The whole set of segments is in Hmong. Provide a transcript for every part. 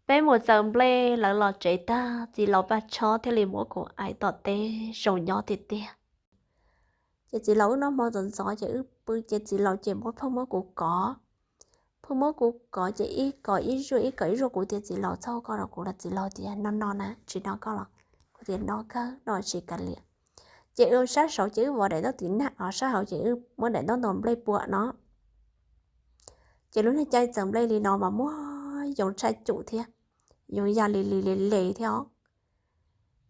Peb mus txaws nplej lawv los tsev tag, txiv laus Paj Tshob thiaj li muab kuv aim tom teb zoo nyob tiag tiag. Ces txiv laus wb noj hmo ntxov ntxov ces wb pw ces txiv laus ces muab pheej muab kuv kov. Pheej muab kuv kov ces ib kov ib zuaj ib kov ib zuaj, kuv tias txiv laus txhob koj rau kuv los txiv laus tias no no na tsis no koj los, kuv tias no kawg no tsis kav liam. Ces wb sab saud ces wb vov daim ntaub tiv nag os, sab hauv ces wb muab daim ntaub ntoo nplej puam no. Ces lub niag caij txaws nplej li no mas muaj yoov tshaj cum thiab, yoov ya li li le le thiab os.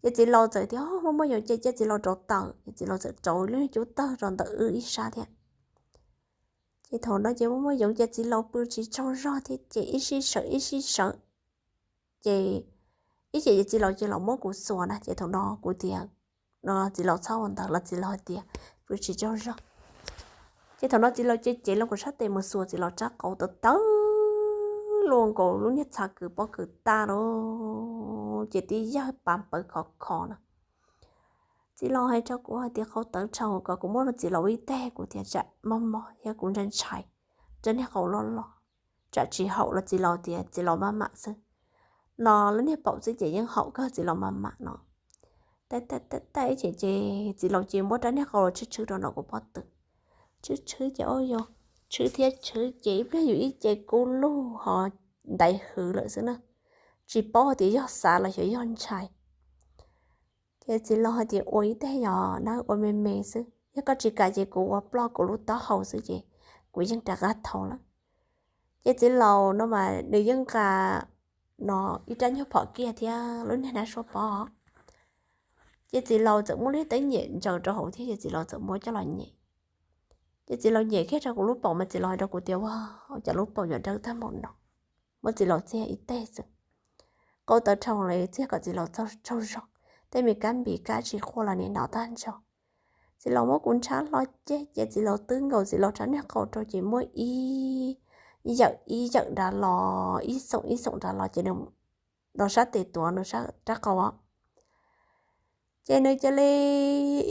Ces txiv laus txawm tias muaj muaj yoov ces cia txiv laus rauv taws, ces txiv laus txawm rauv lub niag cub tawg rau ntawm wb ib sab thiab. Ces thaum no ces muaj muaj yoov ces txiv laus pw tsis tsaug zog thiab ces ib sij sawv ib sij sawv. Ces ib ce ces txiv laus ces los muab kuv xuas na, ces thaum no kuv tias, txiv laus txhob ua ntawd los txiv laus hais tias pw tsis tsaug zog. Ces thaum no txiv laus ces cev los kuv sab tes mus xuas txiv laus rab qau tawv tawv luaj nkaus lub niag txha kws pob kws tag lawm, ces tib yawg pas npawv khov kho na. Txiv laus hais rau kuv hais tias qau tawv dhau kom kuv muab rau txiv laus ib teg, kuv tias tsam mob mob thiab kuv ntshai ntshai, rab niag qau loj loj, tsam tsis haum los txiv laus tias txiv laus maj mam xwb, no lub niag paum xwb ces yeej haum kawg txiv laus maj mam no. Tab tab tab ib ce ces txiv laus ces muab rab niag qau los tshwb tshwb rau nram kuv pob tw, tshwb tshwb ces ua yog tshwb thiab tshwb ces ib pliag yus ib ce kub lug ho ntaiv hwv lawm xwb na, tsis paub hais tias yog xav los xyov yog ntshai. Ces txiv laus hais tias ua ib teg yog na, ua me me xwb, yog koj tsis kam ces kuv ua ploj kuv lub taub hau xwb ces kuv yeej rov qab thau lawm. Ces txiv laus no mas nws yeej nqa no ib rab nyuag phom kiag thiab lub niag nab suab pob. Ces txiv laus txawm muab lub teeb nyem ntsaws rau hauv thiab ces txiv laus txawm muab coj los nyem. Ces txiv laus nyem kiag rau kuv lub paum mas txiv laus hais rau kuv tias ua cas lub paum yuav dawb tag npaum no. Muab txiv laus txiag ib teg xwb, qau tawv dhau li txiag kom txiv laus tsaug zog, tej me kab npis kab tsis quaj los nim no tag nrho. Txiv laus muab kuv ntshab hlo ceg ces txiv laus twb nkaus txiv laus rab niag qau rau ces muab ib yawm ib yawm nrad los ib xoom ib xoom nrad los ces nws los sab tes tuav nws rab qau os. Ces nws cia li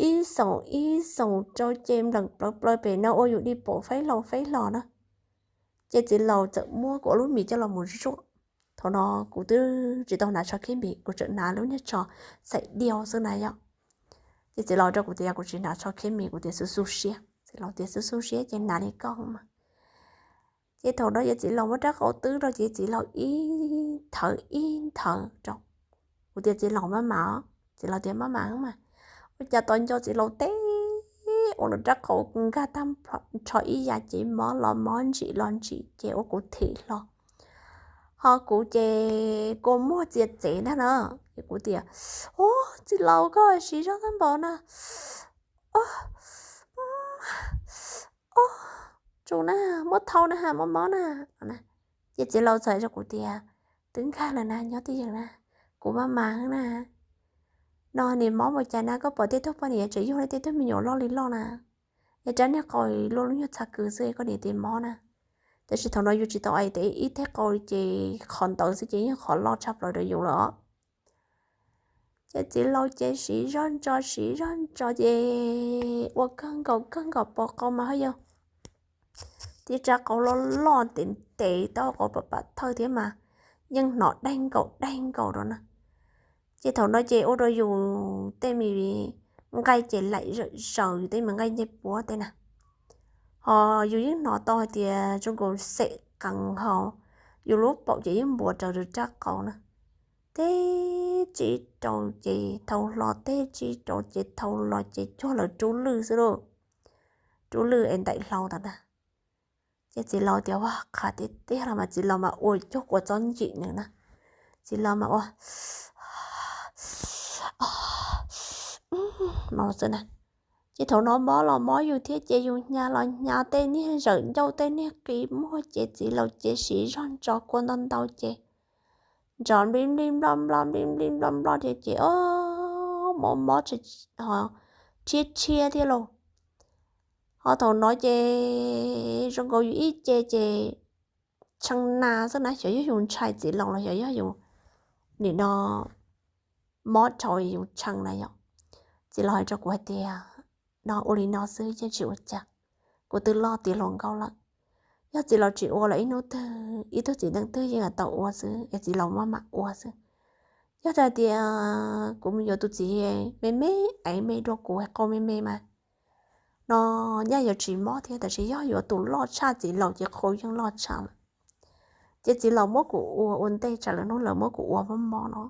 ib xoom ib xoom rau ces nplees plawv plawv pem no ua yus li paum faib hlo faib hlo na. Ces txiv laus txawm muab kuv ob lub mis coj los mus zuaj. Thaum no kuv twb tsis tau hnav tsho khib mis, kuv tseem hnav lub niag tsho xaim diau xwb na yom. Ces txiv laus rau kuv tias kuv tsis hnav tsho khib mis, kuv tias xub xub siab. Txiv laus tias xub xub siab ces hnav li koj mas. Ces thaum no ces txiv laus muab rab qau twb rau ces txiv laus ib nthawv ib nthawv rau. Kuv tias txiv laus maj mam, txiv laus tias maj mam mas. Ua cas tos nco txiv laus teb ua nws rab qau nkag tag nrho ib yam ces mob los mob ntsim los ntsim ces ua kuv thim hlo. Ho kuv ces kua muag txias txev ntag na. Ces kuv tias, o, txiv laus koj siv zog tag npaum na. O, o, tsum na, muab thau na, mob mob na. Ces txiv laus txawm hais rau kuv tias twb nkag lawm na, nyob twj ywm na, kuv maj mam na. No nim mob ua cas na, koj pom tej tug poj niam tseem yug li tej tug me nyuam loj li loj na, es rab niag qau luaj lub nyuag txha kws xwb koj niam tis mob na. Tab sis thaum no yus tsis tau aim tes ib teg qau li ces qhov ntawd xwb ces yeej qhov loj tshaj plaws rau yus lawm os. Ces txiv laus ces siv zog ntso siv zog ntso ces ua kawg nkaus kawg nkaus pos qau mas ho yog tib rab qau loj loj ntev ntev tau qau pam pam thawj thiab mas yeej hnov daig nkaus daig nkaus rau na. Ces thaum no ces ua rau yus tej me nqaij ces laim zawm zaws, yus tej me nqaij ncej puab tej na. Ho yus yeej hnov tau hais tias zoo nkaus xem qees ho yus lub paum ces yeej npuav raws rab qau na. Tej tsib rau ces thau hlo, tej tsib rau ces thau los ces cuag lawv rub lwj xwb lauj. Rub lwj es ntaim hlau tas na. Ces txiv laus tias ua qhav tiag tiag los mas txiv laus mas ua cuag kua txob ncim nws na. Txiv laus mas ua no xwb na. Ces thaum no mob los mob yus thiab ces yus hnyav los hnyav, tej niag zawm ncauj tej niag qi muag ces txiv laus ces siv zog ntso kua ntau ntau ces nrov nplij nplij nploj nploj nplij nplij nploj nploj thiab ces o, mob mob rhiab rhiab thiab lauj. Ho thaum no ces zoo nkaus yus ib ce ces tshee na xwb na, xyov yog yus ntshai txiv laus los xyov yog yus nim no mob dhau yus tshee na yom. Txiv laus hais rau kuv hais tias no ua li no xwb yeej tsis ua cas, kuv twb loj tiav hluas nkauj lawm. Yog txiv laus tsis ua los ib hnub twg ib tug txiv neej twg yeej tau ua xwb es txiv laus maj mam ua xwb. Yog hais tias kuv mus yuav tus txiv me me, ev me dua kuv qau me me mas no nyaj yuav tsis mob thiab, tab sis yog yuav tus loj tshaj txiv laus ces qau yeej loj tshaj lawm. Ces txiv laus muab kuv ua ua ntej tsam lawv hnub lawv muab kuv ua mob mob no,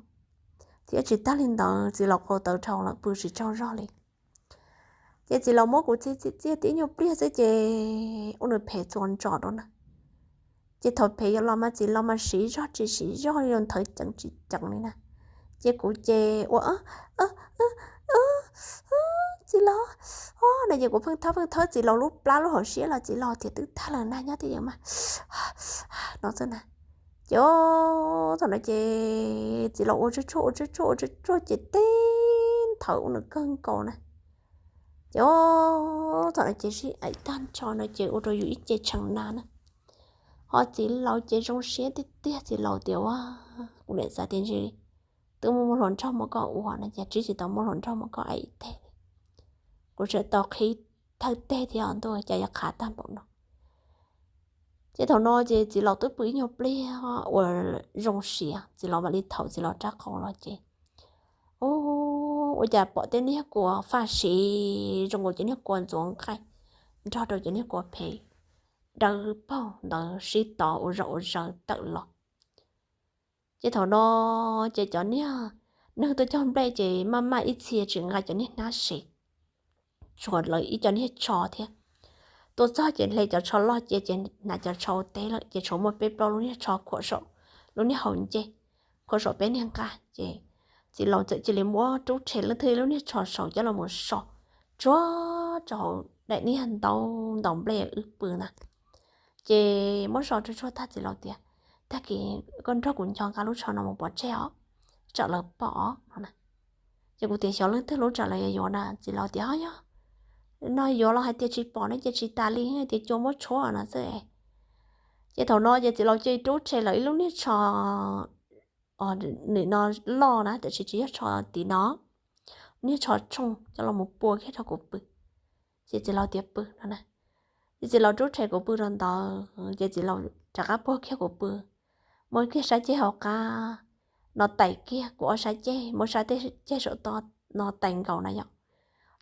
thiab tsis tag li ntawd txiv laus qau tawv dhau lawm pw tsis tsaug zog li. Ces txiv laus muab kuv txi txi txiaj tib nyuag pliag xwb ces ua nws phem txuas ntsos rau na. Ces thaum phem yuav los mas txiv laus mas siv zog tsis siv zog li, nthawv ceev tsis ceev li na. Ces kuv ces ua txiv laus no ces kuv pheej thawb pheej thawb txiv laus lub plab lub hauv siab los txiv laus tias twb tag lawm na, nyob twj ywm mas no xwb na. Ces thaum no ces txiv laus ua tsuj tsuag ua tsuj tsuag ua tsuj tsuag ces teb nthawv ua nws kawg nkaus na. Ces thaum no ces sib aim tag nrho no ces ua rau yus ib ce tshee na na. Ho txiv laus ces zoo siab tiag tiag, txiv laus tias ua, kuv niam xav tias ntshe twb muaj muaj hluas nraug muab koj ua no ces twb tsis tau muaj hluas nraug muab koj aim teg li. Kuv tseem tau qhib thawj teg thiab ntuj cas yuav qhav tag npaum no. Ces thaum no ces txiv laus twb pw ib nyuag pliag ua zoo siab, txiv laus mam li thaum txiv laus rab qau los ces ua cas pom tej niag kua faj siv zoo nkaus cov niag kua ntxuav nqaij nrog rau cov niag kua phem dawb paug ntawd sib tov ua zaum ua zaws tawm los. Ces thaum no ces cov niag neeg tuaj cog nplej ces maj maj ib txhia tsis nqa cov niag hnab sev, tshuav lawv ib co niag tsho thiab. Tuaj txog ces hle cov tsho loj cia ces hnav cov tsho ua teb lawm ces tshuav muaj peb plaub lub niag tsho khuam saum lub niag hauv ncej, khuam saum peb niag nqaj ces txiv laus txawm cia li muab rub rhe leej twg ib lub niag tsho saud coj los mus so tsuag rau hauv daim niag ntaub ntaus nplej wb pw ntag. Ces muab so tsuag tsuag tag txiv laus tias, tag kis koj nrog kuv nco nqa lub tsho no mus pov tseg os, tsam lawv pom os no na. Ces kuv tias xyov leej twg lub tsam lawv yuav yuav na, txiv laus tias ho yog no yuav los hais tias tsis pom no ces tsis tas li, hais tias cua muab tshuab no xwb. Ces thaum no ces txiv laus cia li rub rhe lawv ib lub niag tsho, nim no loj na tab sis tsis yog tsho tim no, niag tsho tshooj coj los mus pua kiag rau kuv pw. Ces txiv laus tias pw no na. Ces txiv laus rub rhe kuv pw rau ntawd ces txiv laus rov qab puag kiag kuv pw, muab kiag sab ceg hauv qab no tais kiag kuv ob sab ceg, muab sab ceg saum toj no tais nkaus na yom.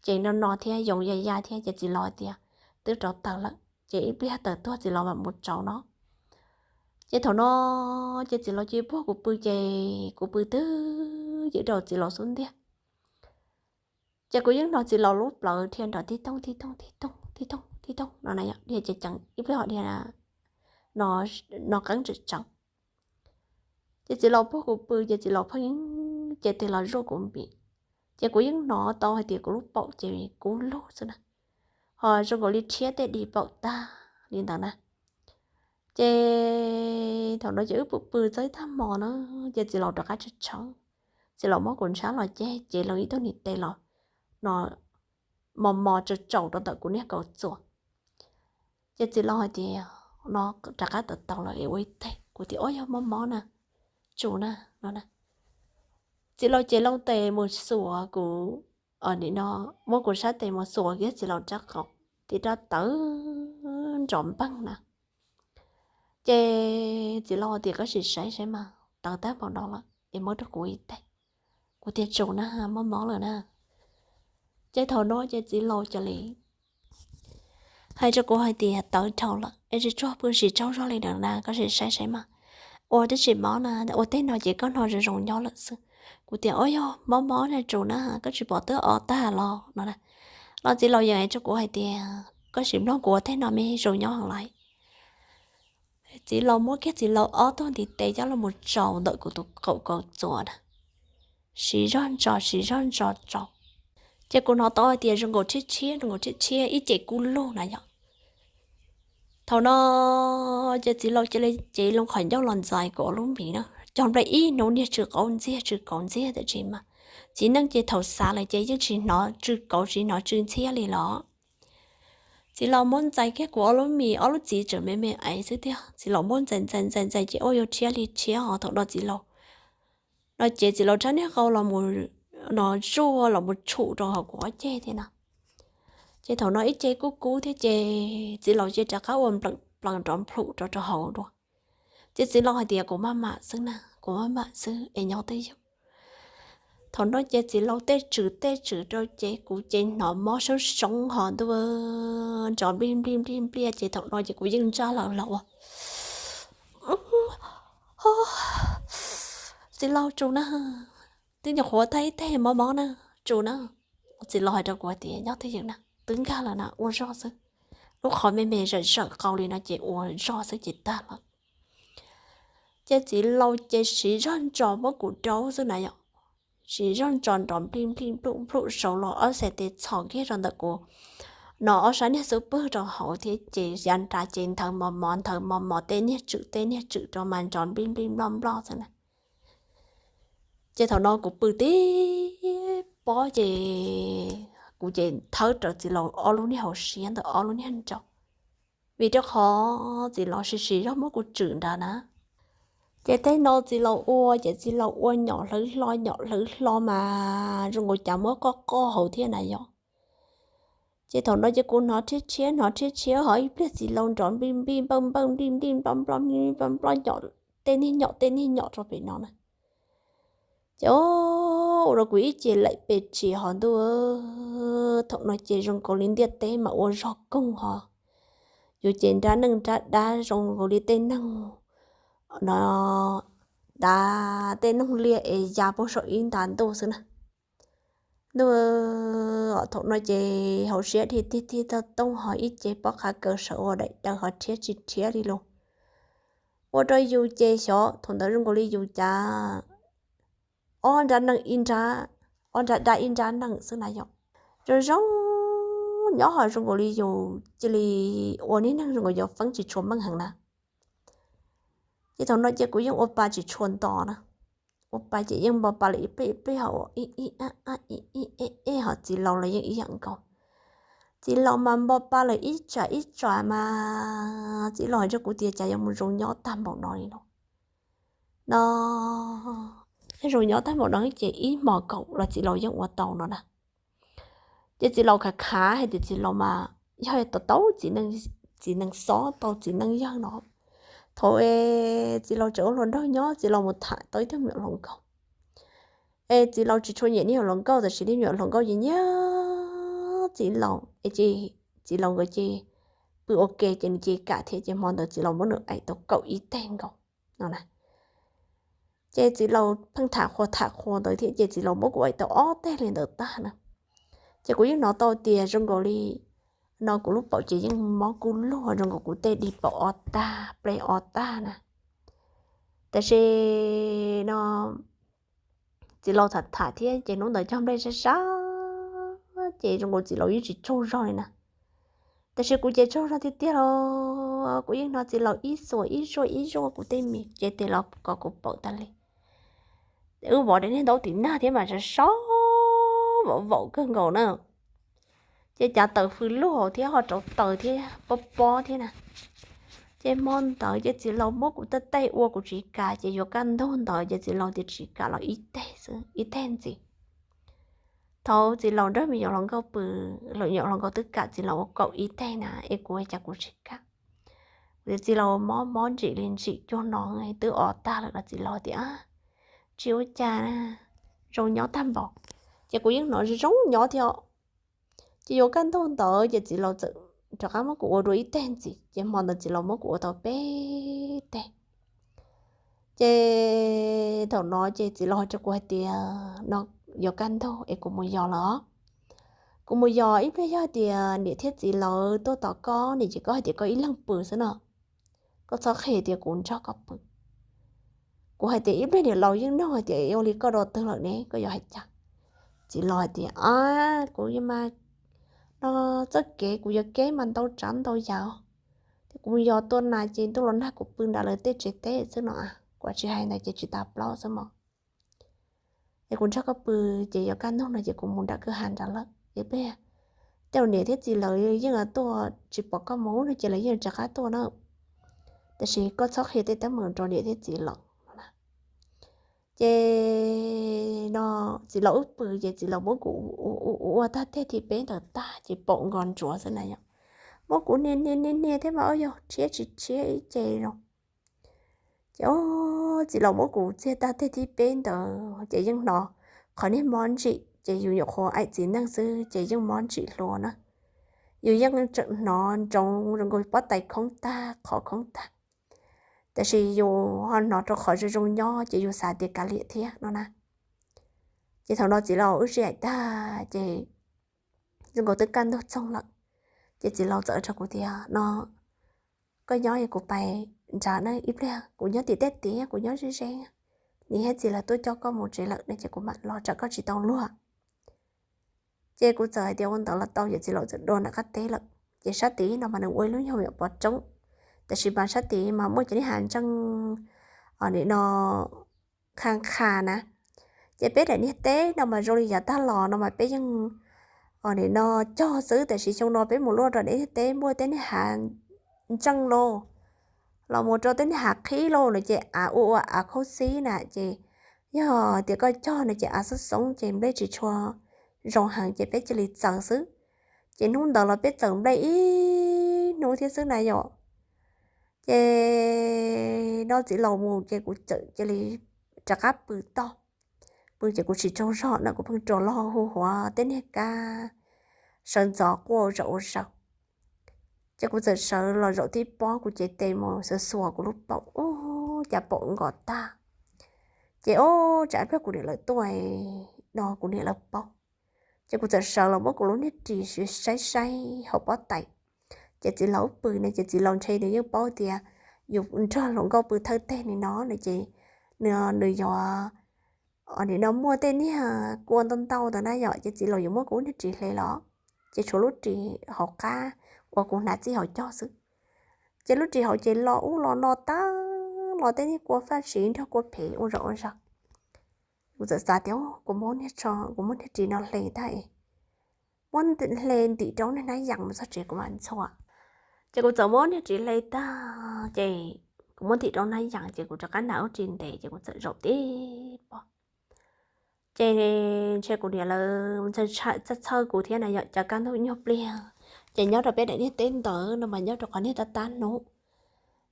Ces no no thiab yoo ya ya thiab ces txiv laus hais tias twb rauv taws lawm ces ib pliag taws tuag txiv laus mam mus rauv no. Ces thaum no ces txiv laus cia li puag kuv pw ces kuv pw twb ywm rau txiv laus xub ntiag. Ces kuv yeej hnov txiv laus lub plawv dhia nrov tib tooj tib tooj tib tooj tib tooj tib tooj no na, dhia ceev ceev ib pliag dhia no qeeb tseem tseev. Ces txiv laus puag kuv pw ces txiv laus pheej cev tes los zuaj kuv npis. Ces kuv yeej hnov tau hais tias kuv lub paum ces kub lug xwb na, ho zoo nkaus li rhiab tej dig paum tag li ntawd na. Ces thaum no ces wb pw pw txog ib tag hmo na, ces txiv laus rov qab tshawv tshawv, txiv laus muab kuv ntshab los ces cev loo ib tug niag tes los no mos mos tsaus tsaus rau ntawm kuv niag kaus txuas. Ces txiv laus hais tias no rov qab tawv tau lawm es ua ib teg. Kuv tias ua yog mob mob na, tsus na no na. Txiv laus ces loo tes mus xuas kuv, nim no muab kuv sab tes mus xuas kiag txiv laus rab qau, tim rab tawv nrov npeeg na. Ces txiv laus tias koj sim saib saib mas tawv tag npaum no lawm es muab rau kuv ib teg. Kuv tias tsus na, mob mob lawm na. Ces thaum no ces txiv laus cia li hais rau kuv hais tias tawv dhau lawm es tsis tsuag pw sim tsaug zog li na, koj sim saib saib mas ua twb tsis mob na, ua teg no ces koj hnov zoo zoo nyob lawm xwb. Kuv tias ua yog mob mob na tsus na, koj tsis pom twb o tag los no na. Los txiv laus yeej hais rau kuv hais tias koj sim mloog kuv ua teg no me zoo nyob heev lawm. Txiv laus muab kiag txiv laus ob tug ntiv tes coj los mus tsaus ntawm kuv tus kaum kaus txuas na, siv zog ntsos siv zog ntsos tsaus. Ces kuv hnov tau hais tias zoo nkaus rhiab rhiab zoo nkaus rhiab rhiab ib ce kub lug na yom. Thaum no ces txiv laus cia li cev loo qhov ncauj los ntxais kuv ob lub mis na, cog nplej ib hnub niag tsw qauv ntxiag tsw qauv ntxiag tiam sis mas txiv neej ces thaum xav lawm ces yeej tsis hnov tsw kauv tsis hnov tsw ntxhiab li los. Txiv laus muab ntxais kiag kuv ob lub mis, ob lub txiv tseem me me aiv xwb tiag, txiv laus muab ntxais ntxais ntxais ntxais ces ua yuav rhiab li rhiab ho thaum no txiv laus no ces txiv laus rab niag qau los mus no zuaj los mus tshum rau hauv kuv ob ceg thiab no. Ces thaum no ib ce kub kub thiab ces txiv laus ces rov qab ua npleem plaws nrov nplhum rau rau hauv dua. Ces txiv laus hais tias, Kuv maj mam xwb na, kuv maj mam xwb es nyob twj ywm. Thaum no ces txiv laus tej tswm tej tswm rau ces kuv ces hnov mob soob soob ho ntuj, nrov nplij nplij nplij npliaj ces thaum no ces kuv yeej ntsaj lawm los ua, Txiv laus, tsum na, twb nyuam qhuav tag ib teg mob mob na, tsum na. Txiv laus hais rau kuv hais tias, Nyob twj ywm na, twb nkag lawm na, ua zog xwb. Lub qhov me me zawm zawm qau li no ces ua zog xwb ces tag lawm. Ces txiv laus ces siv zog ntsos muab kuv daub xwb na yom, siv zog ntsos nrov nplij nplij nplum nplum saud los ob xees tes txhos kiag rau ntawm kuv no ob sab niag xub pwg rau hauv thiab ces yav nrad ces nthawv mos mos nthawv mos mos tej niag tswm tej niag tswm rau mas nrov nplij nplij nploj nploj xwb na. Ces thaum no kuv pw tib pob ces kuv ces thawb raws txiv laus ob lub niag hauv siab ntawm ob lub niag ntsos, vim rau qhov txiv laus siv siv zog muab kuv tswm nrad na. Ces tej no txiv laus ua ces txiv laus ua nyom hlawv hlo nyom hlawv hlo mas zoo nkaus cas muab qoj qoj hauv thiab na yom. Ces thaum no ces kuv hnov rhiab tshiab hnov rhiab tshiab ho ib pliag txiv laus nrov npij npij npawj npawj nplij nplij nploj nploj nplij nploj nploj nyom, tej niag nyom tej niag nyom rau pem no na. Ces ua rau kuv ib ce laim pes tsis ho ntuj, thaum no ces zoo nkaus li ntiaj teb mas ua zog koog ho, yus ces nrab neej nrab dab zoo nkaus li tej neeg no, dav tej noog liaj es ya puag saum ib nta ntuj xwb na. Ntuj, thaum no ces hauv siab dhia tig tig tooj tooj ho ib ce pob qhav kaws sawv ua daim daws ho rhiab tsis rhiab li lus. Ua rau yus ces xyov thaum ntawd zoo nkaus li yus cas ob nrab neej ib nrab, ob nrab dab ib nrab neej xwb na yom. Zoo zoo nyob ho zoo nkaus li yus cia li ua niag neeg zoo nkaus yuav feeb tsis tshua meej heev na. Ces thaum no ces kuv yeej ua pa tsis tshua nto na. Ua pa ces yeej npo pa lawm ib pliag ib pliag ho ua ib ib ib ib ib ib ho txiv laus los yeej ib yam nkaus. Txiv laus mas npo pa lawm ib tsam ib tsam mas txiv laus hais rau kuv tias cas yuav mus zoo nyob tag npaum no li no. No zoo nyob tag npaum no ces ib hmos kaum los txiv laus yeej ua tau no na. Ces txiv laus khav khav hais tias txiv laus mas yog tau tau txiv nees xob tau txiv neej yawg no. Thaum txiv laus tseem ua hluas nraug nyob txiv laus mus tham tau ib tug me nyuam hluas nkauj. Es txiv laus tsis tshua nyiam niag hluas nkauj tab sis niag me nyuam hluas nkauj ces nyiam txiv laus es ces txiv laus nkawd ces pw ua ke ces nws ces kam thiab ces hmo ntawd txiv laus muab nws aim tau kaum ib teg nkaus no na. Ces txiv laus pheej tham qhua tham qhua ntawd thiab ces txiv laus muab kuv aim tau ob teg li ntawd tag na. Ces kuv yeej hnov tau tias zoo nkaus li no kuv lub paum ces yeej mob kuj luag zoo nkaus kuv tej dig paum ob tag plej ob tag na. Tab sis no txiv laus tham tham thiab ces hnub ntawd cog nplej sab sab ces zoo nkaus txiv laus yeej tsis tsaug zog li na. Tab sis kuv ces tsaug zog tiag tiag los kuv yeej hnov txiv laus ib xuas ib zuaj ib zuaj kuv tej me ces tes los kom kuv paum tas li. Wb vov daim niag ntaub tim nag thiab mas sab sab vaum vaum kawg nkaus na. Ces cav taws fws lug thiab ho rauv taws thiab pob pob thiab na. Ces hmo ntawd ces txiv laus muab kuv tej tej ua kuv tsis kam ces yuav kaj ntug ntawd ces txiv laus tias tsis kam los ib teg xwb ib teg ntxiv. Thaum txiv laus nrog me nyuam hluas nkauj pw, me nyuam hluas nkauj twb kam txiv laus ua kaum ib teg na es kuv cas kuv tsis kam. Kuv tias txiv laus mob mob ntsim li ntsim cuag no twb ob tag lawm los txiv laus tias tsis ua cas, zoo nyob tag npaum. Ces kuv yeej hnov zoo nyob thiab. Ces yuav kaj ntug ntawd ces txiv laus txawm rov qab muab kuv ua dua ib teg ntxiv ces hmo ntawd txiv laus muab kuv ua tau peb teg. Ces thaum no ces txiv laus hais rau kuv hais tias no yuav kaj ntug es kuv mus yos lawm os. Kuv mus yos ib pliag yog hais tias niam thiab txiv lawv tuaj tos koj ne ces koj hais tias koj ib leeg pw xwb no. Koj txhob qhia tias kuv nrog koj pw. Kuv hais tias ib pliag niam laus yeej nug hais tias ua li koj dua twg lawm ne koj yuav hais cas. Txiv laus hais tias a, kuv yuav mas no txoj kev kuv yuav keb mas ntau tsav ntau yam. Thiab kuv yos tuaj na ces ntuj los nag kuv pw nram lawv tej tsev teb xwb no. Kuv tsis hais ntawd ces tsis tas plaub xwb mos. Es kuv nrog koj pw ces yuav kaj ntug no ces kuv mus nram kwj ha nrad lawm ib pliag. Tej niam thiab txiv lawv yeej tuaj tsis pom koj mus no ces lawv yeej rov qab tuaj na. Tab sis koj txhob qhia tej teeb meem rau niam thiab txiv lawv no. Ces no txiv laus wb pw ces txiv laus muab kuv ua tag teg thib peb ntawd tag ces paum nkos ntsuav xwb na yom. muab kuv nias nias nias nias thiab mas ua yog rhiab tsis rhiab ib ce los. Ces txiv laus muab kuv txiag tag teg thib peb ntawd ces yeej hnov qhov niag mob ntsim, ces yus nyuam qhuav aim txiv neej xwb ces yeej mob ntsim hlo na. Yus yeej tseem hnov nroo zoo nkaus pob tais khoob tag qhov khoob tag, tiam sis yus ho hnov rau qhov zoo zoo nyob ces yus xav tias kav liam thiab no na. Ces thaum no txiv laus wb sib aim tag ces zoo nkaus twb kaj ntug txoog lawm, ces txiv laus txawm rau kuv tias no, koj nyob es kuv pais nrad na ib pliag, kuv nyob tim tej tid, kuv nyob ze ze, niam thiab txiv lawv tuaj coj koj mus tsev lawm no ces kuv mam los tsam koj tsis tau luag. Ces kuv txawm hais tias ua ntawd los tau, ces txiv laus txawm dua nram qab teb lawm. Ces sab tid no mas nws ua ib lub nyuag me nyuam pov roob, tiam sis mas sab tid mas muaj cov niag hav ntseej, nim no qha qha na. Ces peb daim niag teb no mas zoo li yav tag los no mas peb yeej nim no cog xwb, tiam sis xyoo no peb mus luaj rau daim niag teb muaj tej niag hav ntseej lauj, los mus rau tej niag hav qhib lauj no ces av ua ua av khaub xib na, ces yog tias koj cog no ces av xoob xoob ces nplej tsis tshua zoo heev ces peb cia li txaws xwb. Ces hnub ntawd los peb txaws nplej ib hnub thiab xwb na yom. Ces no txiv laus mus ces kuv txawm cia li rov qab pw toj. Pw ces kuv tsis tsaug zog na, kuv pheej rua log hu huav tej niag kab sawv ntxov quaj ua zaum ua zaus. Ces kuv txawm sawv los zaum tib pob, kuv cev tes mus xuas xuas kuv lub paum, ub, cas paum nkos tag. Ces ub, tsam ib pliag kuv niam lawv tuaj no kuv niam lawv paub. Ces kuv txawm sawv los muab kuv lub niag ris saib saib hauv pob tais. Ces txiv laus pw ne, ces txiv laus ntshe nws yeej paub tias yus nrog hluas nkauj pw thawj teg li no no ces nws, nws yuav nim no muaj tej niag kua ntau ntau ntawd na yom, ces txiv laus yuav muab kuv lub niag ris hle los, ces tshuav lub ris hauv qab uas kuv hnav txij hauv caug xwb. Ces lub ris hauv ces los ub los no tag, los tej niag kua faj siv nrog kua phem ua zaum ua zaug. Kuv txawm xav tias kuv muab, kuv muab niag ris no hle tag, muab hle ntim rau niag hnab yas mus txog tsev kuv mam ntxhua. Ces kuv txawm muab niag ris hle tag ces kuv muab ntim rau hnab yas ces kuv rov qab hnav lub ris ntev ces kuv txawm zaum tib pob. Ces ntshe kuv niam lawv txhawj txhawj kuv thiab na yom, cas kaj ntug nyuag pliag ces nyob rau peb daim niag teb ntawd no mas nyob rau qhov niag tab tab hnub.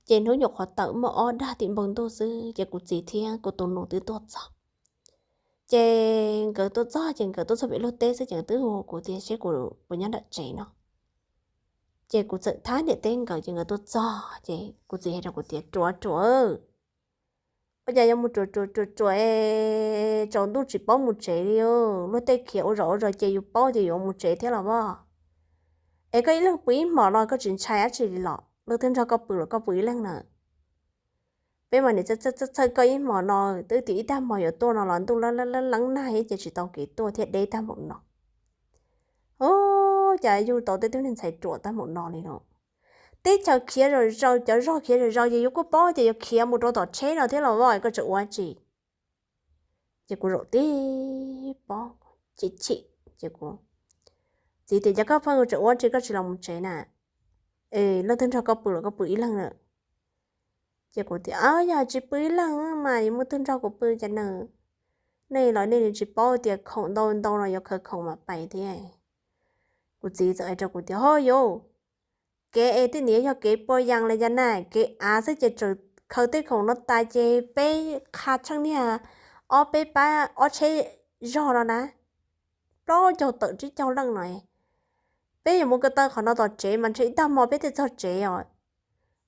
Ces hnub nyuam qhuav tawm muaj ob dag tim npoo ntuj xwb ces kuv txiv thiab kuv tus nus twb tuaj txog. Ces nkawd tuaj txog ces nkawd tuaj txog pem luag teb xwb ces nkawd twb hu kuv tias seb kuv puas nyob nram tsev no. Ces kuv txawm thab niam teb nkawd ces nkawd tuaj txog ces kuv txiv hais rau kuv tias ruam ruam, ua cas yuav mus ruam ruam ruam ruam es tsaus ntuj tsis paub mus tsev li. Luag tej khiav ua zaum ua zaus ces yus paub tias yuav mus tsev thiab los as. Es koj ib leeg pw ib hmos no koj tsis ntshai dab tsi li los? Leej twg nrog koj pw los koj pw ib leeg na? Peb mas nim txhawj txhawj koj ib hmos no, twb tias ib tag hmo yuav tuaj no los ntuj leeb leeb nag ces tsis tau kev tuaj thiab deb tag npaum no. Ub, cas yug tau tej tug niag ntxhais ruam tag npaum no li no. Teb chaws khiav zom zaws, cov zog khiav zom zaws ces yus kuj paub tias yuav khiav mus rau tom tsheb no thiab los as, koj tseem ua tsi? Ces kuv zaum tib pob chim chim ces kuv txiv tias, cas koj pheej tseem ua tsi koj tsis los mus tsev na? Es leej twg nrog koj pw los koj pw ib leeg lawm? Ces kuv tias, yog tsis pw ib leeg mas yuav muaj twg nrog kuv pw cas na? Nej los nej tsis paub tias khoom ntau ntau no yuav khaws khoom mam pais thiab. Kuv txiv txawm hais rau kuv tias, ho yus, kev es twb nim yog kev pua yas los cas na, kev av xwb ces tseem khaws tej khoom no tas ces peb qha tsheej niag ob peb pab ob tsheb zog no na, plaub caug tawm tsib caug leej no. Peb yuav mus ko taw qhov no tom tsev mas ntshe ib tag hmo peb thiaj txog tsev os.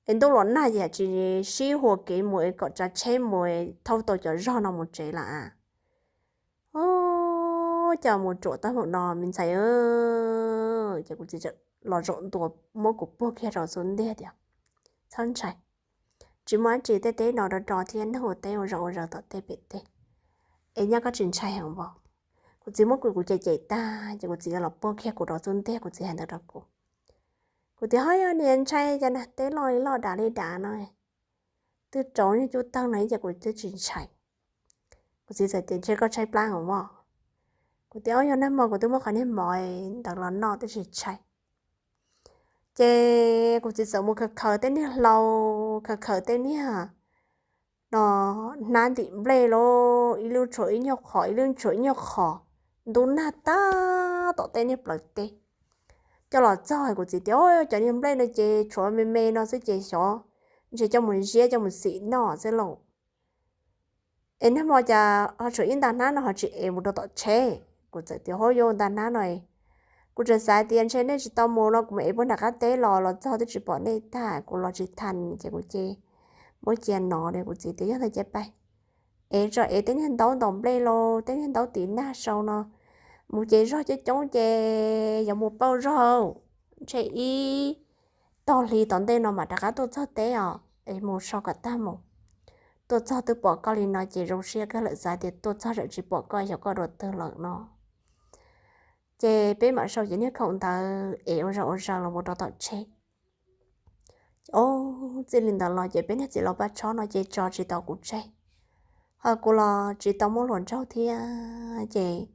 Es ntuj los nag ces tsis sib hua kev mus es kom tsav tsheb mus thauj tau cov zog no mus tsev lawm. Ub, cas mus ruam tag npaum no me ntxhais. Ces kuv txiv los zaum ntua muab kuv puag kiag rau xub ntiag tias, txhob ntshai, tsis muaj dab tsi, tej teb no rov rau thiab, neeg ua teb ua zaus ua zaws tom tej pem teb, es nyaj koj tsis ntshai heev as. Kuv txiv muab kuv cem cem tag ces kuv txiv los puag kiag kuv rau xub ntiag, kuv txiv hais ntawd rau kuv. Kuv tias, ho yog niag ntshai cas na, teb loj li loj dav li dav no, twb rau niag cub tawg no ces kuv twb tsis ntshai. Kuv txiv txawm tias, ntshe koj tshaib plab heev as. Kuv tias, o, yog nag hmo kuv twb muab qhov niag mov ntawd los noj twb tsis ntshai. Ces kuv txiv txawm mus khaws khaws tej niag hlau, khaws khaws tej niag no, hnab ntim nplej los ib lub tshuav ib nyuag qhov, ib lub tshuav ib nyuag qhov, ntub nag tag tom tej niag plawv teb. coj los txog kuv txiv tias, Au, cov niag nplej no ces tshuav me me no xwb ces xyov ntshe coj mus ziab coj mus xim noj xwb lauj. Es nag hmo cas ho tshuav ib nta hnab no ho tsis ev mus rau tom tsheb? Kuv txawm tias, Hov, yuav nta hnab no, kuv tseem xav tias ntshe nej tsis tau mus no kuv mus ev puag nram qab teb los, los txog twb tsis pom nej tag, kuv los tsis tau ces kuv cia muab cia no. Kuv txiv tias, Yog ntawd ces pab ev tso, ev tej niag ntaub ntaus nplej los tej niag ntaub tiv nag sau no mus ces zog coob coob ces yuav mus pauj zog, ntshe ib tog hli tom ntej no mam rov qab tuaj txog teb os. Es mus sau kom tag mus, tuaj txog twb pom koj li no ces zoo siab kawg lawm, xav tias tuaj txog tseem tsis pom koj, xyov koj dua twg lawm no. Ces peb mam sau cov niag khoom ntawd es ua zog ua zog los mus rau tom tsheb. Au, txij li ntawd los ces peb niag txiv laus Paj Tshob no ces tso tsis tau kuv tseg, ho kuv los tsis tau muaj hluas nraug thiab ces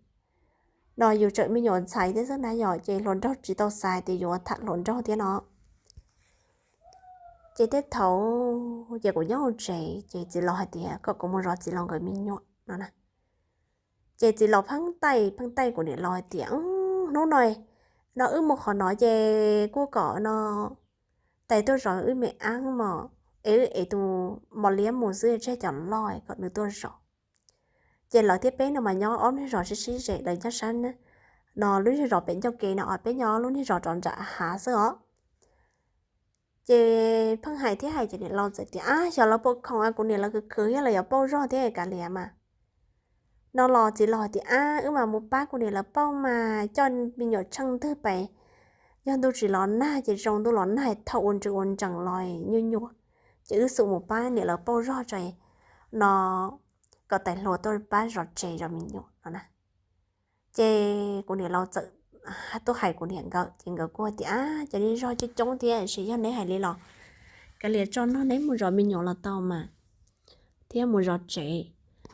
no yus tseem me nyuam ntxhais thiab xwb na yom, ces hluas nraug tsis tau xav tias yuav tham hluas nraug thiab no. Ces tej thaum ces kuv nyob hauv tsev ces txiv laus hais tias kom kuv mus zov txiv laus nkawd me nyuam no na. Ces txiv laus pheej taij pheej taij kuv niam laus hais tias, Hnub no, no wb mus qhov no ces kuj kom no tais tuaj zov wb me ab mos, es wb ev tus mos liab mus xwb tseg cov loj kom nws tuaj zov. Ces lawv thiab peb no mas nyob ob niag zos sib sib ze, lawv nyob sab no lub niag zos pem ncauj ke no, peb nyob lub niag zos rov nram hav xwb os. Ces pheej hais thiab hais ces niam laus txawm tias, Ab, xyov lawv puas khoom, kuv niam lawv khwv khwv thiab lawv yuav pauj zog thiab kav liam mas. No los txiv laus hais tias, Ab, wb mas mus pab kuv niam lawv pauj mas coj me nyuam tsheej ntwg pais, yog ntuj tsis los nag ces zoo, ntuj los nag thauj ua ntsws ua ntsees los nyuaj nyuaj, ces wb xub mus pab niam lawv pauj zog tso no, kom tais hluas tuaj pab zov tsev zov me nyuam no na. Ces kuv niam laus txawm tuaj hais kuv niam nkawd ces nkawd kuj tias, Ab, cov niag zog coob coob thiab, tab sis yog neb hais li los kav liam tso no, neb mus zov me nyuam los tau mas, thiab mus zov tsev,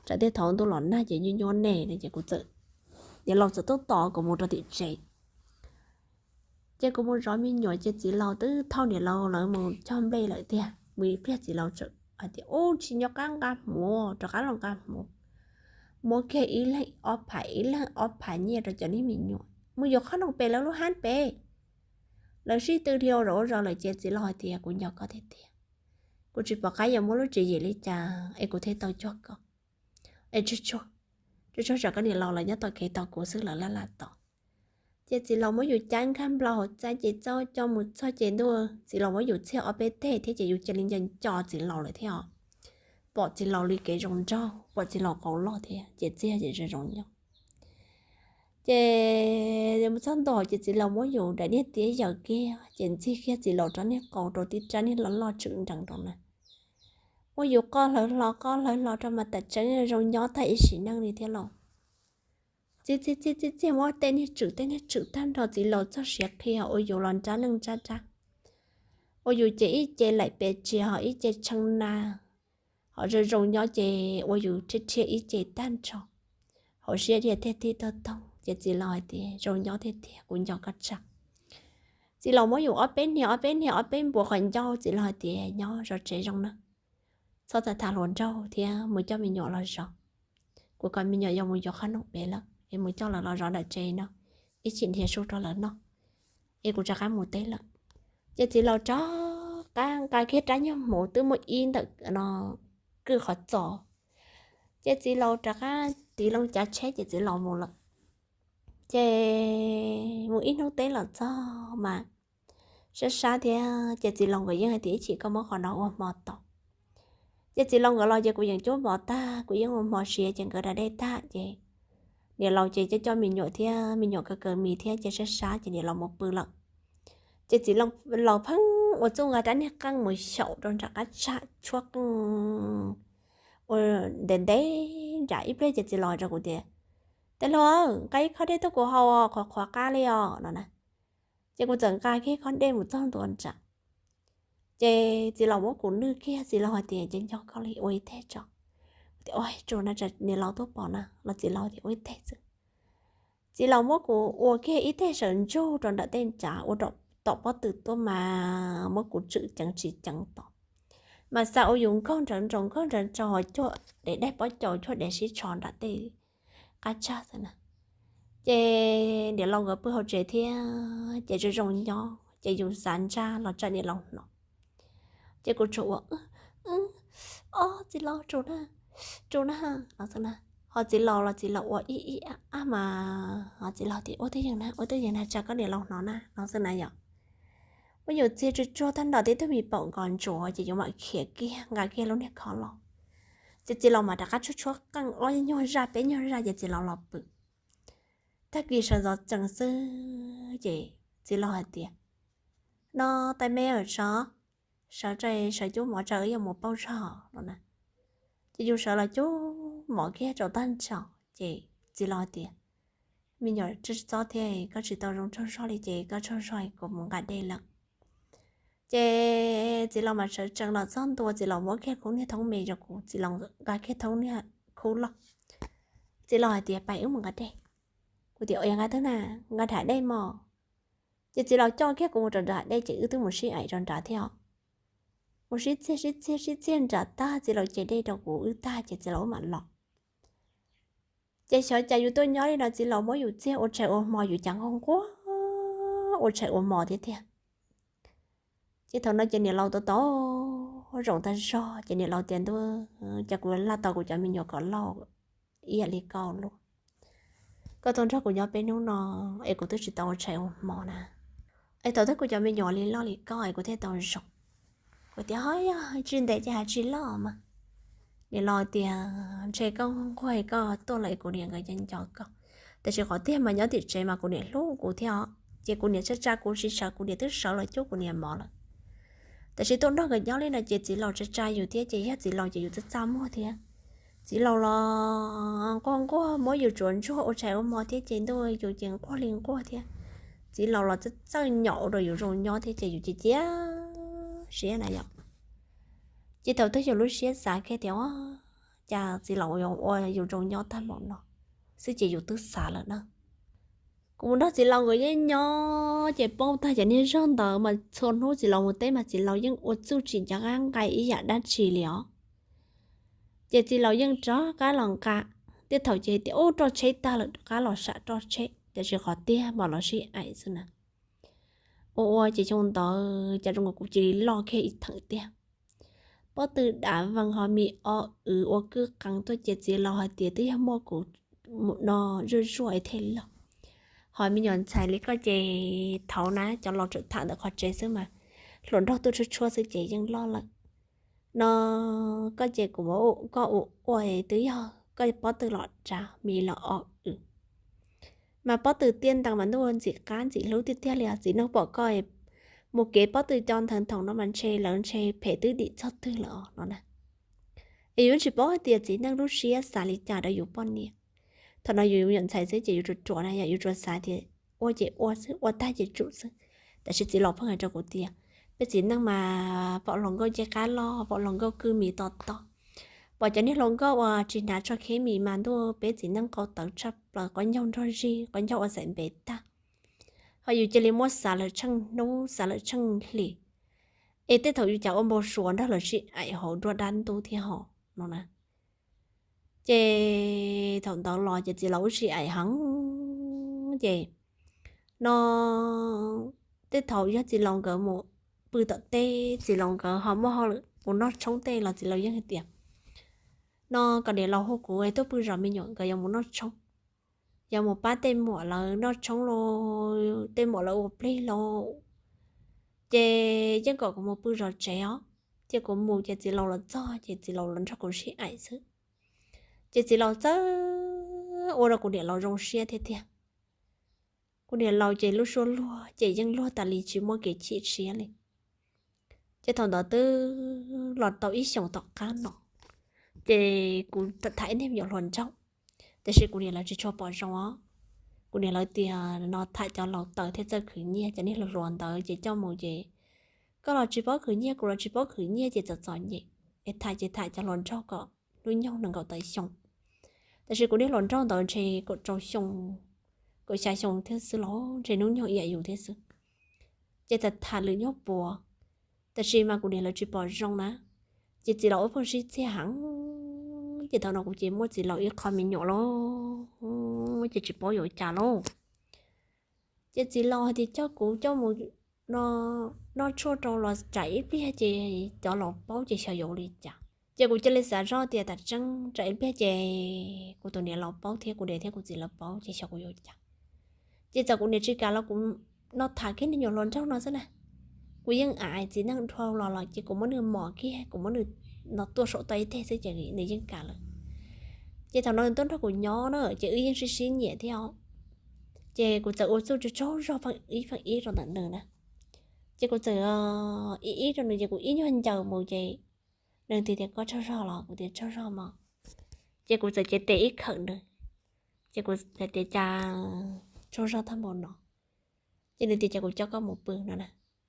tsam tej thaum ntuj los nag ces nyuaj nyuaj nej no. Ces kuv txawm, niam laus txawm tuaj tos kuv mus rau tim tsev. Ces kuv mus zov me nyuam ces txiv laus twb thauj niam laus lawv mus cog nplej lawm tiag. Mus ib pliag txiv laus txawm hais tias, Ub, tsis nco qab nqa hmuv, rov qab los nqa hmuv, muab kiag ib leeg ob phav, ib leeg ob phav nyiaj rau cov niag me nyuam mus yuav qhob noom pem lawv lub hab pem. Lawv sib tw dhia ua zos ua zos lawm ces txiv laus hais tias, Kuv nco koj tiag tiag, kuv tsis pom qab yuav muab lub tswv yim li cas es kuv thiaj tau cuag koj. Es tsuag tsuag, tsuag tsuag tsam koj niam laus lawv nyob tom kev tos kuv xwb lawv laj laj tos. Ces txiv laus muab yus cab nkag nplo hauv txaj ces txauj coj mus txog ces ntuj, txiv laus muab yus txhiaj ob peb teg thiab ces yus cia li nco nco txiv laus lawm thiab os. Pom txiv laus li kev zoo nraug, pom txiv laus qau loj thiab ces txiaj ces zoo zoo nyob. Ces mus txog ntua ces txiv laus muab yus daim niag tiab yaws kiag ces ntxig kiag txiv laus rab niag qau rau tib rab niag loj loj tshwm nrees rau na. Muab yus qoj hlawv hlo qoj hlawv hlo rau mas tam tseeb zoo nyob tag ib sim neej li thiab lauj. Txi txi txi txi txi muab tej niag tswm tej niag tswm tag nrho txiv laus txog siav qhia ua yus los nrab neej nrab dab. Ua yus ces ib ce laim pes tsia ho ib ce tshee na, ho zoo zoo nyob ces ua yus rhiab rhiab ib ce tag nrho. Hauv siab dhia thiaj tib tog toog ces txiv laus hais tias, Zoo nyob tiag tiag, kuv nco koj tshaj. Txiv laus muab yus ob peb niag ob peb niag ob peb npuas qhov ncauj, txiv laus hais tias, Nyob zov tsev zoo na, txhob tham tham hluas nraug thiab mus coj me nyuam los zov. Kuv kom me nyuam yuav mus yuav qhob noom pem lawm es mus coj lawv los zov nram tsev no, ib chim nrhiav su rau lawv noj es kuv rov qab mus teb lawm. Ces txiv laus rov qab nqa kiag rab nyuag hmuv twb muaj ib ntawm no kwj qhov txos. Ces txiv laus rov qab tiv loo cav tsheb ces txiv laus mus lawm. Ces mus ib hnub teb los txog mas sab sab thiab ces txiv laus nkawd yeej hais tias, Ib chim koj muab qhov no ua hmo tos. Ces txiv laus nkawd los ces kuv yeej cuab mov tag, kuv yeej ua hmo siav ces nkawd da dej tag ces niam laus ces coj coj me nyuam thiab me nyuam kaw kaw mis thiab ces sab sab ces niam laus mus pw lawm. Ces txiv laus pheej ua txuj nqa rab niag qeej mus xyaum rau nram qab tsag tshuab qeej ua ntev ntev nram ib pliag ces txiv laus hais rau kuv tias, Tais hluas, nqa ib khob dej tuaj kuv haus, qhuav qhuav qab li os no na. Ces kuv txawm nqa kiag khob dej mus txog ntua nram. Ces txiv laus muab kuv nwj kiag, txiv laus hais tias, Ces nco koj li, ua ib teg tso. Kuv tias, Ua tsuag na, tsam niam laus tuaj pom na. Los txiv laus tias, Ua ib teg xwb. Txiv laus muab kuv ua kiag ib teg sawv ntsug rau nram tej nrad ua rau tom pob tw tuaj mas muab kuv tswm ceev tsis ceev tod. Mas xav ua yus nkaug nrawv nraug nkaug nrawv nraug ho cuag dev daig pob caus cuag dev sib tsho nram tej qab tsag xwb na. Ces niam laus nkawd pw hauv tsev thiab ces zoo zoo nyob ces yus xav ntsaj los tsam niam laus hnov. Ces kuv tsuas ua, o, txiv laus, tsuas na, tsuas na, no xwb na. Ho txiv laus los txiv laus ua ib ib ab mas, ho txiv laus tias, ua twj ywm na, ua twj ywm na, tsam koj niam laus hnov na, no xwb na yom. Muab yus txiag tsuag tsuag tag nrho tib tug me paum nkos ntsuav ces yus mam khiav kiag nqa kiag lub niag khov los. Ces txiv laus mas rov qab tshuab tshuab qeej ob nyuag zaj peb nyuag zaj ces txiv laus los pw. Tag kis sawv ntxov tsees xwb ces txiv laus hais tias, no, tais me, sawv, sawv tso, sawv cub mov tso, wb yuav mus pauj zog no na. Ces yus sawv los cub mov kiag rau tag nrho ces txiv laus hais tias, me nyuam, tsis txhob thiab, koj tsis tau zoo tsaug zog li ces koj tsaug zog, kuv mus nqa dej lawm. Ces txiv laus mas sawv tsees los txog ntua, txiv laus muab kiag khub niag thoob me rau kuv, txiv laus nqa kiag thoob niag khub loj. Txiv laus hais tias, pais wb mus nqa dej. Kuv tias, ua li nqa twg na? Nqa nram dej mog. Ces txiv laus coj kiag kuv mus rau nram dej ces wb twb mus sib aim rau nrad thiab os. Mus sib txiag sib txiag sib txiag nram tag, txiv laus cev dej rau kuv wb tag ces txiv laus wb mam los. Ces xyov cas yus tuaj nyob li no txiv laus muab yus txiag ua tshais ua hmo, yus cas nquag nquag ua tshais ua hmo thiab tiag. Ces thaum no ces niam laus tau tau zoo tag zog ces niam laus tias, ntuj, cas kuv laj tau kuv cov me nyuam kom loj ib yam li koj luaj. Koj tuaj nrog kuv nyob peb hnub no es kuv twb tsis tau ua tshais ua hmo na. Es thaum twg kuv cov me nyuam li loj li koj es kuv thiaj tau zoo. Kuv tias, ho yog tsis ntev ces haj tsis loj mas. Niam laus tias, ntshe koj nquag koj tuaj lawm es kuv niam nkawd nco nco koj. Tiam sis qhov tiag mas nyob tim tsev mas kuv niam hlub kuv thiab os. Ces kuv niam tsa tsa kuv tsis sawv, kuv niam twb sawv los cub kuv niam mov lawm. Tiam sis tuaj nrog nkawd nyob li no ces txiv laus tsa tsa yus thiab ces yog txiv laus ces yus txaj txaj muag thiab. Txiv laus los nquag nquag muab yus tsuav ntsuag ua tshais ua hmo thiab ces ntuj, yus ces nquag li nquag thiab. Txiv laus los txawj txawj nyom ua rau yus zoo nyob thiab ces yus cia cia siab na yom. Ces thaum twg yus lub siab xav kiag tias, cas txiv laus yuav ua yus zoo nyob tag npaum no xwb ces yus twb xav lawm na. Kuv mus nrog txiv laus nkawd yeej nyob ces paub tag cov niag zog ntawd mas txhua hnub txiv laus mus teb mas txiv laus yeej ua txuj tsis nco qab nqa ib yam dab tsi li os. Ces txiv laus yeej rov qab los nqa, tej thaum ces tias ub roj tsheb tag lawm rov qab los sam roj tsheb, tiam sis qhov tiag mas los sib aim xwb na. Ua ua ces xyoo ntawd cas zoo nkaus kuv cia li loj kiag ib theem tiag. Pob tw dav vees ho mis o wv ua kwj qees tuaj ces txiv laus hais tias twb yog muaj kuv mus no zuaj zuaj es thiaj loj. Ho me nyuam ntxhais li koj ces thaud na cov laus tseem tham ntawm qhov tsev xwb mas, hluas nraug tuaj tshuab tshuab xwb ces yeej loj lawm. No koj ces kuv, koj ua ua twb yog koj pob tw los dav mis los o wv. Mas pob tw tiaj ntees mas ntuj ntxim qab ntxim hlub tiag tiag li os. Txiv neej pom koj mus kev pob tw co nthawv nthoom no mas ntshe lawv ntshe phem twb dim txog twg lawm os no na. Es yus tsis paub hais tias txiv neej lub siab xav li cas rau yus poj niam. Thaum no yus me nyuam ntxhais xwb ces yus ruam ruam na yom, yus tsuas xav tias ua ces ua xwb, ua tag ces tsum xwb. Tab sis txiv laus pheej hais rau kuv tias, peb txiv neej mas pom hluas nkauj ncej qab loj, pom hluas nkauj kwj mis to to, pom cov niag hluas nkauj uas tsis hnav tsho kheb mis mas ntuj peb txiv neej qau tawv tshaj plaws, qhov ncauj nrog zig, qhov ncauj ua xaim npev tag. Ho yus cia li muab xav lawm tsheej hnub xav lawm tsheej hlis, es tej thaum yus cas ua npau suav nrog lawv sib aim hauv nruab dab ntub thiab ho no na. Ces thaum ntawd los ces txiv laus wb sib aim heev ces no tej thaum yog txiv laus nkawd mus pw tom teb, txiv laus nkawd ho muaj hauj lwm mus noj tshoob tej los txiv laus yeej hais tias, no kom niam laus hu kuv tuaj pw zov me nyuam, nkawd yuav mus noj tshoob, yuav mus pab tej muam lawv noj tshoob los tej muam lawv ua plig los, ces yeej kom kuv mus pw zov tsev os. Ces kuv mus ces txiv laus los txog ces txiv laus los nrog kuv sib aim xwb. Ces txiv laus txawj ua rau kuv niam laus zoo siab thiab tiag. Kuv niam laus ces lub suab luag ces yeej luag tas li tsis muaj kev chim siab li. Ces thaum ntawd twb los tau ib xyoos tom qab no, ces kuv tham ib niag me nyuam hluas nraug, tiam sis kuv niam lawv tsis tshua pom zoo os. Kuv niam lawv tias no tham cov laus tawv thiab txawj khwv nyiaj, cov niag hluas hluas ntawd ces coj mus ces koj los tsis paub khwv nyiaj, kuv los tsis paub khwv nyiaj ces txom txom nyem, es tham ces tham cov hluas nraug kom hnub nyoog nees nkaum tawm xyoo. Tab sis kuv niag hluas nraug ntawd ntshe kaum rau xyoo, kaum xya xyoo thiab xwb los ntshe hnub nyoog ib yam yus thiab xwb. Ces tham tham lwm nyuag puav, tab sis mas kuv niam lawv tsis pom zoo na, ces txiv laus wb pheej sib txiag heev, ces thaum no kuv ces muaj txiv laus ib qho me nyuam lauj. ces tsis paub yuav cas lauj. Ces txiv laus hais tias coj kuv coj mus noj tshuaj rau los tsam ib pliag ces cov laus paub ces xyov yuav ua li cas. Ces kuv cia li xav zoj tias tam tseeb tsam ib pliag ces kuv tus niam laus paub thiab kuv niam thiab kuv txiv lawv paub ces xyov kuv yuav ua cas. Ces txawm kuv niam tsis kam los kuv no tham kiag niag nyuam hluas nraug no xwb na. Kuv yeej ais txiv neej dhau los los ces kuv muab nws mos kiag, kuv muab nws no tuaj saum toj ib teg xwb ces nws yeej kam lawm. Ces thaum no nws tuaj nrog kuv nyob na ces wb yeej sib sib nyiam thiab os. Ces kuv txawm ua txuj tsaug zog pheej ib pheej ib rau ntawm nws na. Ces kuv txawm ib ib rau nws ces kuv ib nyuag ncaws mus ces nws tias tias koj tsaug zog los kuv tias tsaug zog mog. Ces kuv txawm cev tes ib khawm nws, ces kuv tias cas tsaug zog tag npaum no. Ces nws tias cas kuv coj koj mus pw no na.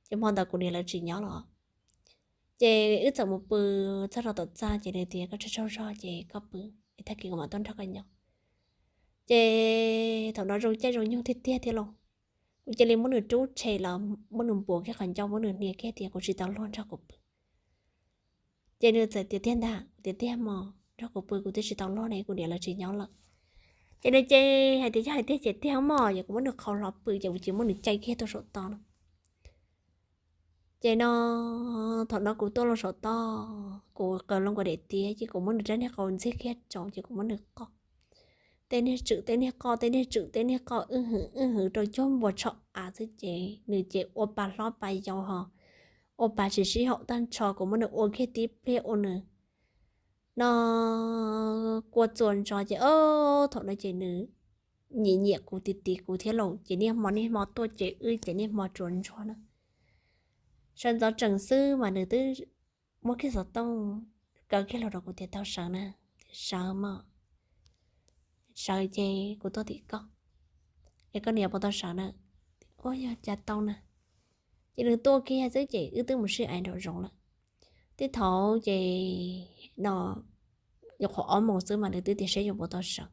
Ces hmo ntawd kuv niam lawv tsis nyob los, ces wb txawm mus pw txog rau tom txaj ces nws tias koj tsaug tsaug zog ces koj pw, es tag kis kuv mam tuaj nrog koj nyob. Ces thaum no zoo caij zoo nyoog tiag tiag thiab lauj, kuv cia li muab nws rub tshem los muab nws npuav kiag qhov ncauj muab nws hnia kiag tias kuv tsis tau luag nrog kuv pw. Ces nws txawm tias tiag ntag, kuv tias tiag mog, nrog kuv pw kuv twb tsis tau luag ne, kuv niam lawv tsis nyob lawm. Ces nws ces hais tias yog hais tiag ces tiag mog, yog kuv muab nws qhau hlo pw ces kuv cia muab nws caij kiag tuaj saum toj no. Ces no thaum no kuv tuaj loo saum toj, kuv qaws loo kuv daim tiab ces kuv muab nws rab niag qau ntxig kiag rau ces kuv muab nws qoj. Tej niag tswm tej niag qoj, tej niag tswm tej niag qoj, wb hwv wb hwv rau cuag npua tsho av xwb ces nws ces ua pa hlob pa yau ho ua pa tsis sib haum tag nrho, kuv muab nws ua kiag tib pliag ua nws no kua txuas ntsos ces o, thaum no ces nws nyiam nyiam kuv tiv tiv kuv thiab lauj, ces niaj hmo niaj hmo tuaj ces wb ces niaj hmo tsuas ntsuag na. Sawv ntxov tsees xwb mas nws twb muab kiag xov tooj kaw kiag los rau kuv tias tau sawv na, sawv mog, sawv ces kuv tuaj tim koj, es koj niam puas tau sawv na? Ua yog cas tau na. Ces nws tuaj kiag xwb ces wb twb mus sib ais nraum zoov lawm. Tej thaum ces no nyuam qhuav ob moos xwb mas nws twb tias seb yuav puas tau sawv.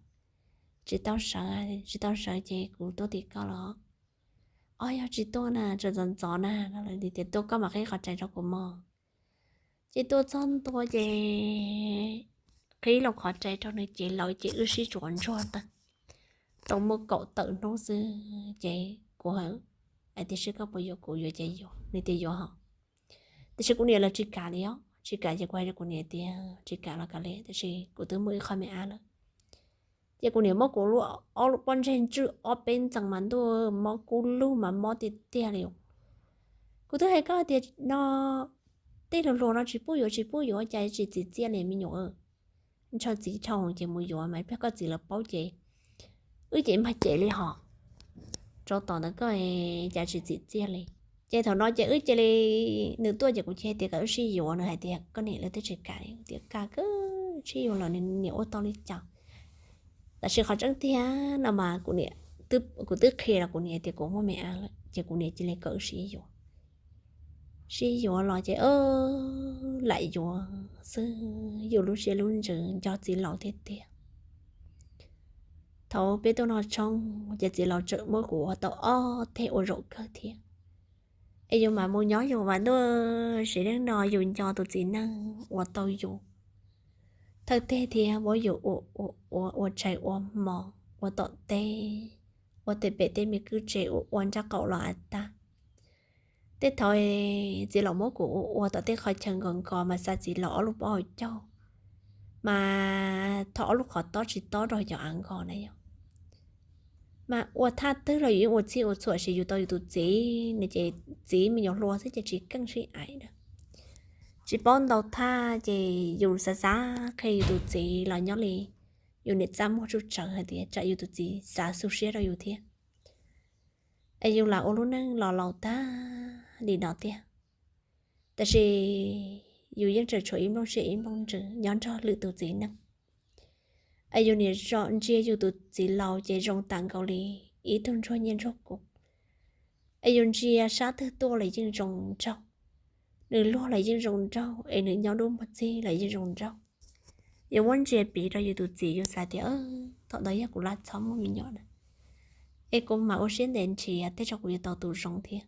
Tsis tau sawv, tsis tau sawv ces kuv tuaj tim koj los. O yog tsis tuaj na, tseem ntxov ntxov na, tias tuaj koj mam qhib qhov rais rau kuv mog. Ces tuaj txog ntua ces qhib loo qhov rais rau nws ces lawv ces wb sib tsuas ntsuag tag, tau muaj kaum tawm hnub xwb ces kuv hais tias seb koj puas yuav kuv, yuav ces yuav, nws tias yuav hos. Tiam sis kuv niam lawv tsis kam li os, tsis kam ces kuv hais rau kuv niam tias tsis kam los kam li, tiam sis kuv twb muaj ib qho me ab lawm. Ces kuv niam muab kuv lub, ob lub pob ntseg ntswj ob peb ntxees mas ntuj mob kub lug mas mob tiag tiag li. Kuv twb hais koj tias no tej hluas hluas no tsis pub yuav tsis pub yuav cas tsis txim txiaj li me nyuam. Ntshaw txiv dhau ces mus yuav mas ib pliag koj txiv lawv paub ces wb ces mag cem li hos. Rau tom ntawd koj cas tsis txim txiaj li. Ces thaum no ces wb cia li, nws tuaj ces kuv cia tias kom wb sib yuav, nws hais tias koj niam lawv twb tsis kam, tias kam kawg sib yuav los nws niam ua tau li cas. Tab sis qhov tseeb tiag no mas kuv niam, kuv twb qhia rau kuv niam tias kuv muaj me ab lawm ces kuv niam cia li kom wb sib yuav. Sib yuav los ces lam yuav xwb, yus lub siab lub ntsws nco txiv laus tiag tiag. Thaum peb tuaj noj tshoob ces txiv laus tseem muab kuv ua tau ob teg ua zaum kawg thiab. Es yus mam mus nyob yus mas ntuj, sim neej no yus nco tus txiv neej uas tau yus thawj teg thiab muab yus ua, ua, ua tshais ua hmo, ua tom teb, ua tej pem tej me kwj tse, ua ua nraub qaum los av tag. Tej thaum txiv laus muab kuv ua ua tom tej qhov chaw nkos nkos mas xa txiv laus ob lub pob hauv caug, mas thaum ob lub qhov tob tsis tob rau cov av nkos na yom, mas ua thaj twg los yus yeej ua txhij ua txhua, sis yus tau yus tus txiv no ces txiv me nyuam hluas xwb ces tsis keej sib aim na. Tsis paub ntau thaj ces yus xav xav qhia yus tus txiv los nyob li yus niam txaj muag tsuj tsawv hais tias tsam yus tus txiv xav xu siab rau yus thiab. Es yus lam ua lub neej los laus tag li no tiag, tab sis yus yeej tseem tshuav ib nplooj siab ib nplooj ntsws nyob nrog lwm tus txiv neej. Es yus niam zom ntsia yus tus txiv laus ces zoo tas nkaus li ib tug ntsuag nyiaj ntsuag kub. Es yus ntsia sab twg tuaj los yeej zoo nraug, nws luag los yeej zoo nraug, es nws nyob dub muag txig los yeej zoo nraug. Yus muab ntsia piv rau yus tus txiv yus xav tias thaum ntawd yog kuv lam txhob muaj me nyuam na, es kuv mam ua siab ntev nrhiav tej zaum kuv yuav tau tus zoo thiab.